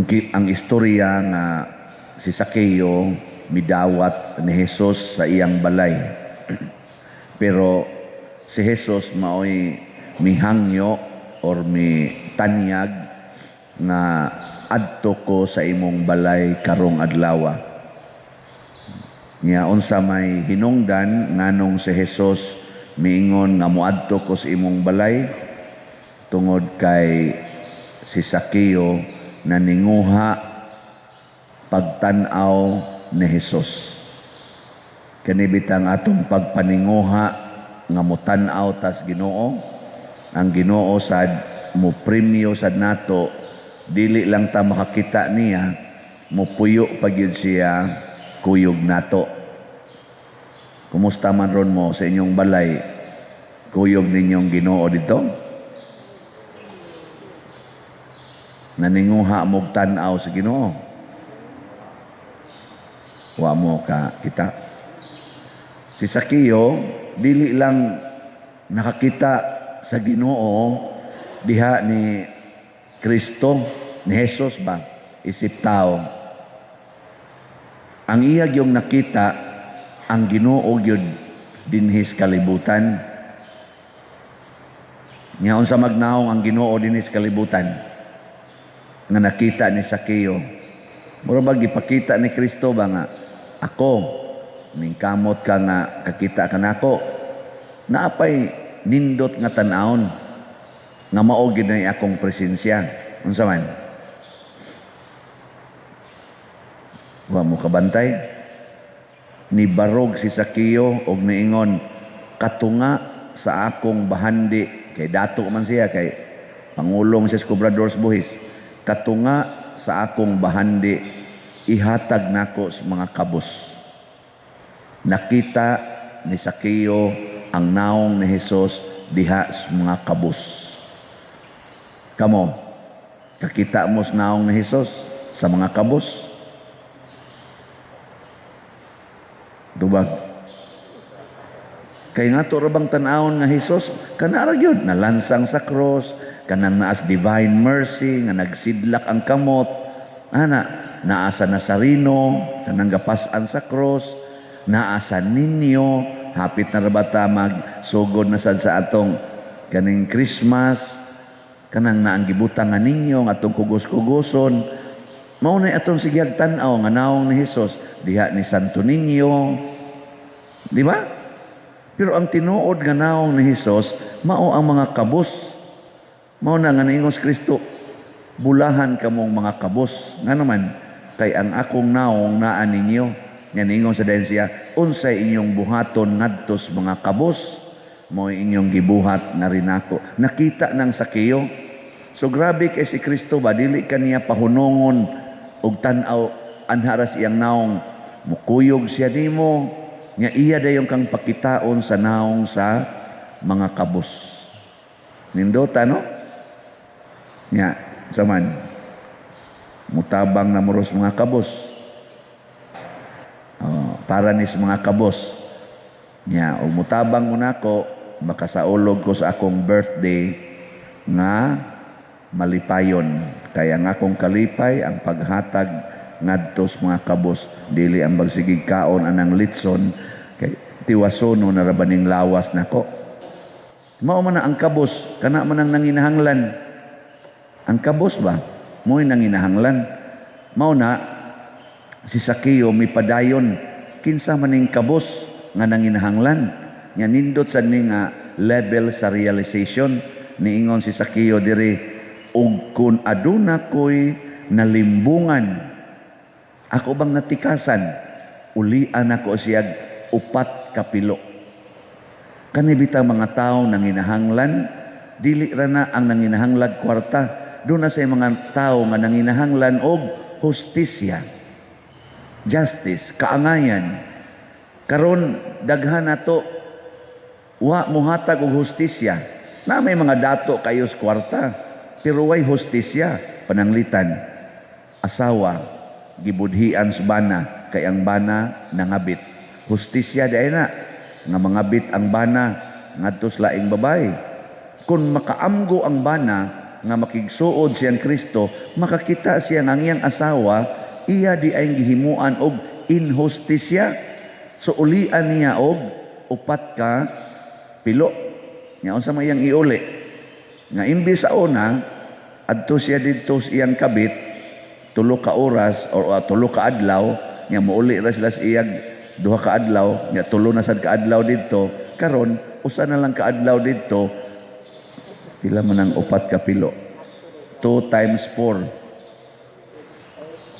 Ang istorya nga si Sakeo midawat ni Jesus sa iyang balay. Pero si Jesus maoy mihangyo or mi tanyag nga adto ko sa imong balay karong adlawa. Nya unsa may hinungdan nganong si Jesus miingon nga moadto ko sa imong balay? Tungod kay si Sakeo naninguha pagtan-aw ni Jesus. Kani bitang atong pagpaninguha nga motan-aw tas Ginoo, ang Ginoo sad mo premyo sad nato, dili lang ta makakita niya, mopuyo pa gyud siya kuyog nato. Kumusta man ron mo sa inyong balay? Kuyog ninyong Ginoo dito? Naninguha mog tan-aw sa Ginoo? Wa mo ka kita. Si Sakeo dili lang nakakita sa Ginoo diha ni Kristo, ni Jesus ba, isip tao. Ang iya gyung nakita ang Ginoo gyud dinhi sa kalibutan. Nya unsa magnaong ang Ginoo dinhi sa kalibutan nga nakita ni Sakeo? Mura ba gipakita ni Kristo ba nga ako ningkamot ka nga kakita ka nako? Naapay nindot nga tan-awon nga mao gyud nay akong presensya. Unsa man? Wa mo kabantay? Nibarog si Sakeo og niingon, katunga sa akong bahandi, kay dato man siya, kay pangulong siya sa Cobradors Buhis, katunga sa akong bahandi ihatag nako sa mga kabos. Nakita ni Sakeo ang naong ni Hesus diha sa mga kabos. Kamo, kakita mo sa naong ni Hesus sa mga kabos? Tubag. Kay nga to ra bang tan-awon nga Hesus, kana ra gyud nalansang sa cross, kanang naas divine mercy nga nagsidlak ang kamot, ana naa sa Nazareno kanang gapas-an sa cross, naa sa Ninyo, hapit na ra ba ta magsugod na sad sa atong kaning Christmas, kanang naang gibutang nga ninyo nga atong kugos-kugoson, mao na atong sigyag tan-aw nga naong ni Hesus diha ni Santo Niño, di ba? Pero ang tinuod nga naong ni Hesus mao ang mga kabos. Mao na nga niingon si Kristo, bulahan kamong mga kabos. Nga naman, kay ang akong naong naa ninyo. Nga niingon sa dayon siya, unsay inyong buhaton ngadto sa mga kabos, mo'y inyong gibuhat na rin ako. Nakita ng Sakeo. So grabe kay si Kristo ba, dili kaniya pahunongon og tan-aw anharas iyang naong, mukuyog siya nimo, nya iya dayon kang pakitaon sa naong sa mga kabos. Nindota, no? Nya, saman, mutabang na moros mga kabos. Oh, para ni sa mga kabos. Nya, og mutabang mo nako, makasaulog ko sa akong birthday nga malipayon. Kaya nga akong kalipay ang paghatag ngadto sa mga kabos, dili ang magsigig kaon anang litson kay tiwasono na ra baning lawas nako. Mao man na ang kabos, kana man ang nanginahanglan. Ang kabos ba mo'y nanginahanglan. Mao na si Sakeo mipadayon, kinsa man ning kabos nga nanginahanglan. Nya nindot sad ni nga level sa realization. Niingon si Sakeo diri, ug kun aduna ko'y nalimbungan, ako bang natikasan, ulian ako siyag 4 kapilo. Kani bitang mga tao nanginahanglan, dili ra na ang nanginahanglag kwarta. Doon na sa mga tao nga nanginahanglan og hustisya, justice, kaangayan. Karon daghan nato wa mohatag og hustisya. Na may mga dato kayo sa kwarta, pero way hustisya. Pananglitan, asawa gibudhian sa bana kay ang bana nangabit. Hustisya di ay na nga mangabit ang bana ngadto sa laing babae. Kung makaamgo ang bana, nga makigsuod siyang Kristo, makakita siya nga ang iyang asawa iya di ay gihimuan og inhustisya. So ulian niya og upat ka pilo. Nya unsa may iyang iuli? Nga imbis sa una adto siya didto sa iyang kabit 3 ka oras or 3 ka adlaw, nya mouli ra sila sa iyang 2 ka adlaw, nya 3 na sad ka adlaw didto, karon usa na lang ka adlaw didto. Pila man ang 4 ka pilo? 2 times 4.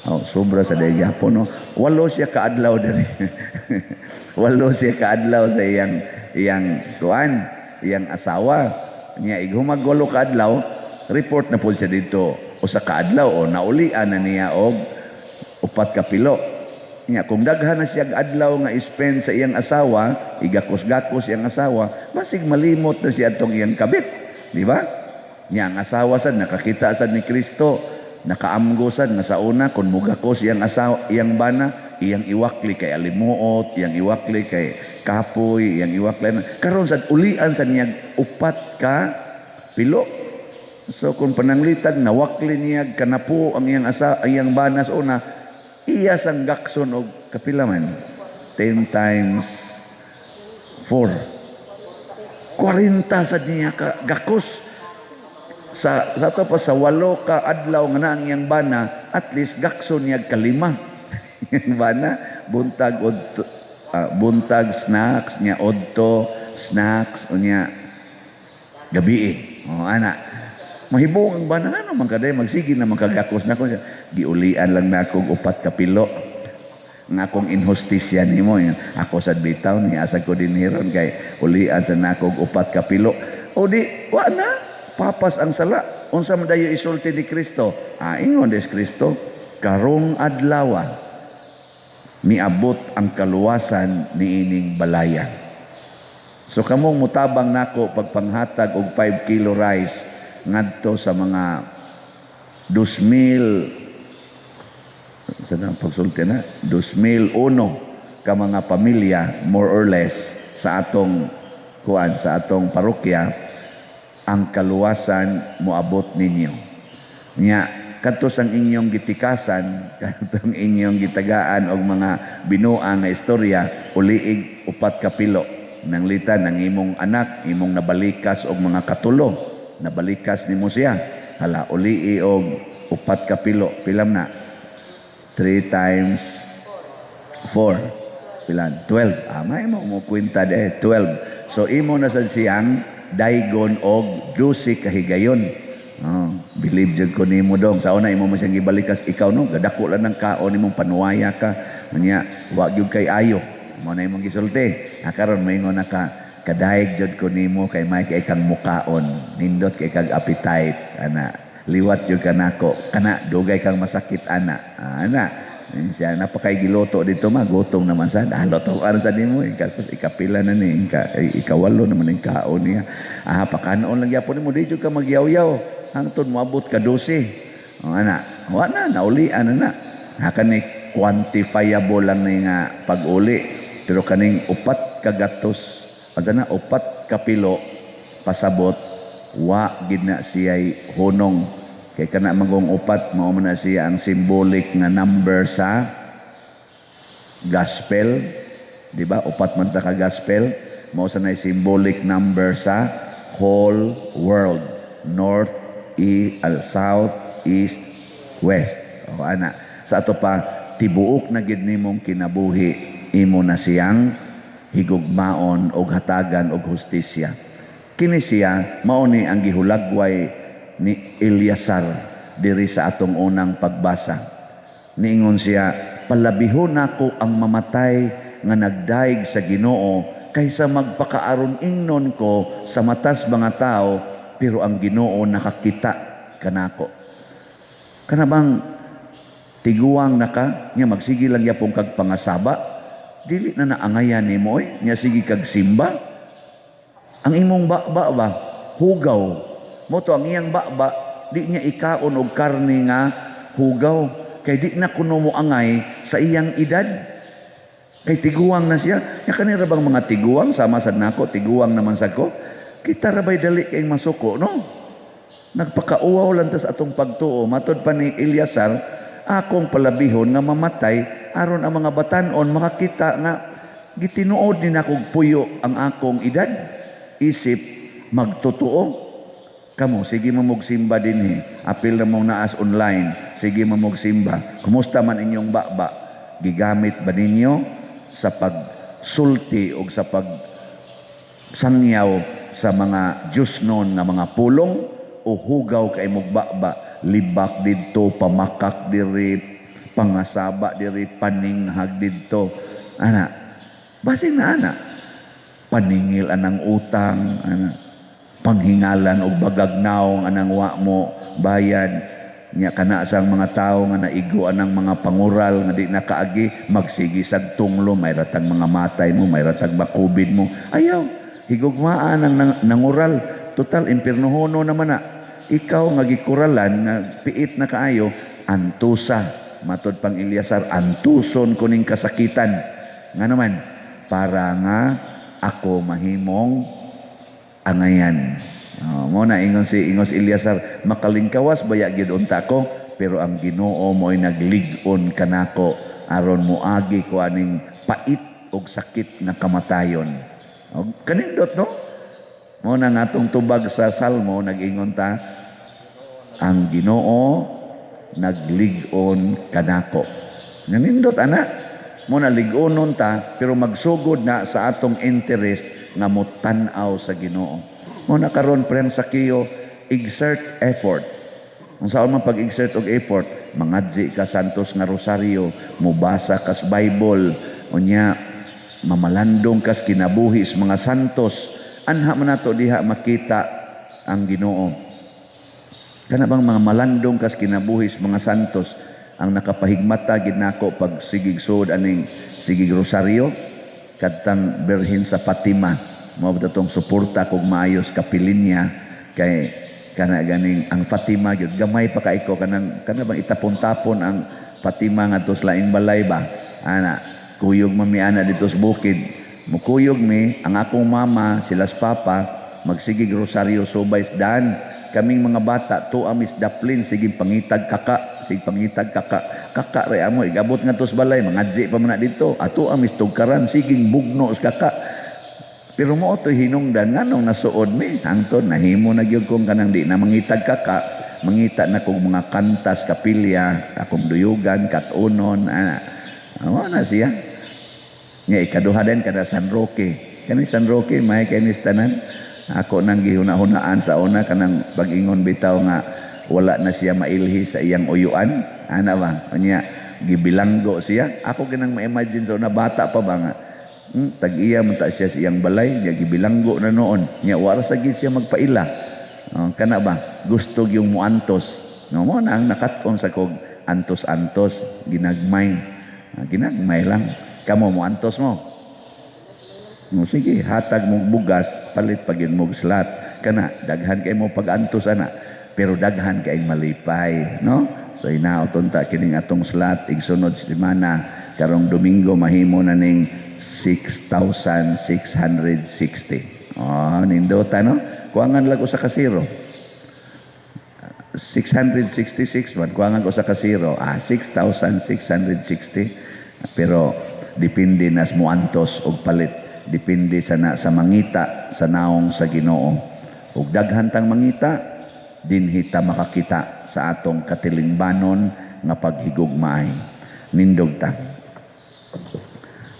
Oh, sobra sa day gyapon, no. 8 siya ka adlaw diri. 8 siya ka adlaw sa iyang iyang kuan, iyang asawa. Nya ighumag 8 ka adlaw, report na po siya dito usa ka adlaw o naulian na niya og 4 ka pilo. Nya kung daghan na siya adlaw nga spend sa iyang asawa, igakos-gakos iyang asawa, basig malimot na siya atong iyang kabit, di ba? Nya ang asawa sad nakakita sad ni Kristo, nakaamgo sad nga sa una kung mugakos iyang asawa, iyang bana, iyang iwakli kay alimuot, iyang iwakli kay kapoy, iyang iwakli. Karon sad ulian sa niya 4 ka pilo. So kung pananglitan nawakli niya kanapo ang iyang asa, iyang bana sa una, iya sang gakson og kapila man? 10 times 4. 40 sad niya ka gakos. Sa ato pa sa 8 ka adlaw nga na ang iyang bana, at least gakson niya kalima. Iyang bana buntag odto, buntag snacks niya, odto snacks unya gabi. Oh, ana. Mahibong ang bana, ano man kaday magsige na man kagakos nako. Giulian lang nako og 4 ka pilo. Nga akong inhustisya nimo, ako sad bitaw ni asa ko dinhiron kay ulian sa nako og 4 ka pilo. O di wa na papas ang sala. Unsa man dayo isulti ni Kristo? Ah, ingon des Kristo, karong adlaw miabot ang kaluwasan niining balaya. So kamong mutabang nako pagpanghatag og 5 kilo rice ngadto sa mga 2,000 sa na pagsulti na 2001 ka mga pamilya more or less sa atong kuan, sa atong parokya, ang kaluwasan moabot ninyo. Nya kadto sang inyong gitikasan, kadtong inyong gitagaan og mga binuang nga istorya, uliig 4 ka pilo. Nanglitan ang imong anak, imong nabalikas og mga katulo, nabalikas nimo siya. Hala, ulii og 4 ka pilo, pilam na? 3 times 4. Pilan? 12. Ah, may mo mo kwenta de 12. So imo na sad siyang daygon og 12 kahigayon. Oh, believe jud ko nimo dong. Sa una imo mo siyang gibalikas ikaw, no, gadako lang ng kaon nimong panuwaya ka. Unya wa gyud kay ayo. Mo na imong gisulti. Ah, karon moingon na ka, kadayeg jud ko nimo kay may kay kang mukaon. Nindot kay kag appetite ana. Liwat jud ka nako. Kana dugay kang masakit ana. Ah, ana. Siya napakay giluto dito, magutom naman sa luto aron sa nimo ikapila na ni ikawalo naman ang kaon niya. Ah, pakanon lang gyapon nimo, di jud ka magyaw-yaw hangtod moabot ka 12. Oh, ana, wa na naulian na na. Ha, kani quantifiable lang ni nga pag-uli, pero kaning 4 ka gatos asa na 4 ka pilo pasabot wa gid na siya'y hunong. Kay kana magong 4, mao man na siya ang symbolic nga number sa gospel, di ba? 4 man ta ka gospel, mao sa nay symbolic number sa whole world, north, east, south, east, west. O ana, sa ato pa tibuok na gid nimong kinabuhi, imo na siyang higugmaon og hatagan og hustisya. Kini siya mao ni ang gihulagway ni Eleazar diri sa atong unang pagbasa. Niingon siya, palabihon nako ang mamatay nga nagdaig sa Ginoo kaysa magpakaaron ingnon ko sa matas mga tao, pero ang Ginoo nakakita kanako. Kana bang tiguang naka nya magsige lang yapong kag pangasaba, dili na naangayan nimo oy, nya sige kag simba. Ang imong baba ba hugaw. Mo to ang iyang baba, di niya ikaon og karne nga hugaw kay di na kuno mo angay sa iyang edad. Kay tiguang na siya. Nya kanira bang mga tiguang sama sad nako, tiguang naman sad ko. Kita ra bay dali kay masuko, no? Nagpakauwaw lang ta sa atong pagtuo. Matod pa ni Eleazar, akong palabihon nga mamatay aron ang mga batanon makakita nga gitinuod ni nakog puyo ang akong edad. Isip magtotoo. Kamo, sige mo simba dinhi. Apil na mong naas online, sige mo simba. Kumusta man inyong baba? Gigamit ba ninyo sa pagsulti o sa pagsangyaw sa mga Diyosnon nga mga pulong o hugaw kay mong baba? Libak didto, pamakak diri, pangasaba diri, paninghag didto. Ana, basin na ana. Paningil anang utang, ana. Panghingalan og bagagnaw anang wa mo bayad nya kana sang mga tawo nga naigo anang mga pangural nga di nakaagi magsigi sag tunglo, may ratag mga matay mo, may ratag makubid mo. Ayaw higugmaan ang nangural, total impiernohono naman na ikaw nga gikuralan nga piit na kaayo, antusa. Matod pang Eleazar, antuson kuning kasakitan nga naman para nga ako mahimong angayan. Oh, mo na ingon si ingos Eleazar, makalingkawas baya gyud unta ko, pero ang Ginoo mo'y naglig-on kanako aron moagi ko aning pait og sakit nga kamatayon. Og kanindot, no? Mo na nga atong tubag sa Salmo, nag-ingon ta, ang Ginoo naglig-on kanako. Nanindot ana. Mo na lig-onon ta, pero magsugod na sa atong interest nga motan-aw sa Ginoo. Mo na karon preng sakiyo, exert effort. Kung saan man pag-exert og effort, mangadzi ka santos nga rosaryo, mobasa kas Bible, unya mamalandong kas kinabuhi sa mga santos, anha man nato diha makita ang Ginoo. Kana bang mga malandong kas kinabuhi sa mga santos, ang nakapahigmata gid nako pag sigig suod aning sigig rosaryo kadtang Birhen sa Fatima. Mao ba tong suporta kog maayos kapilin niya kay kana ganing ang Fatima gyud gamay pa kay ko kanang kana bang itapon-tapon ang Fatima ngadto sa laing balay ba ana kuyog mami ana dito sa bukid mukuyog mi ang akong mama sila sa papa magsigig rosaryo subay sa daan. Kaming mga bata tuwa mis daplin sige pangitag kaka, sige pangitag kaka, kaka re amo igabot ngadto sa balay mangadzi pa man na dito ato amis tugkaran siging bugno sa kaka. Pero mo to hinungdan nganong nasuod mi hangtod nahimo na gyud kong kanang di na mangitag kaka, mangita na kog mga kantas kapilya akong duyugan katunon ana. Amo na siya. Nya ikaduha din kada San Roque. Kani San Roque may kainis tanan. Ako nang gihuna-hunaan sa una kanang pag-ingon bitaw nga wala na siya mailhi sa iyang uyuan. Ana ba? Unya gibilanggo siya. Ako kinang ma-imagine sa una bata pa ba nga tag-iya man ta siya sa iyang balay, nya gibilanggo na noon. Nya wara sa gid siya magpaila. Oh, kana ba? Gusto gyung muantos. No mo na ang nakat-on sa kog antos-antos ginagmay. Ah, ginagmay lang. Kamo muantos mo. No, sige, hatag mong bugas, palit pag yun mong slat. Kana, daghan kay mo pag-antos ana, pero daghan kay malipay, no? So inaoton ta kining atong slat igsunod semana karong Domingo mahimo na ning 6,660. Oh, nindota, no? Kuangan lang usa ka zero. 666 man, kuangan ko sa ka zero. Ah, 6,660. Pero depende nas muantos og palit. Depende sa na, sa mangita sa naong sa Ginoo. Ug daghan tang mangita, dinhi ta makakita sa atong katilingbanon nga paghigugmaay. Nindog ta.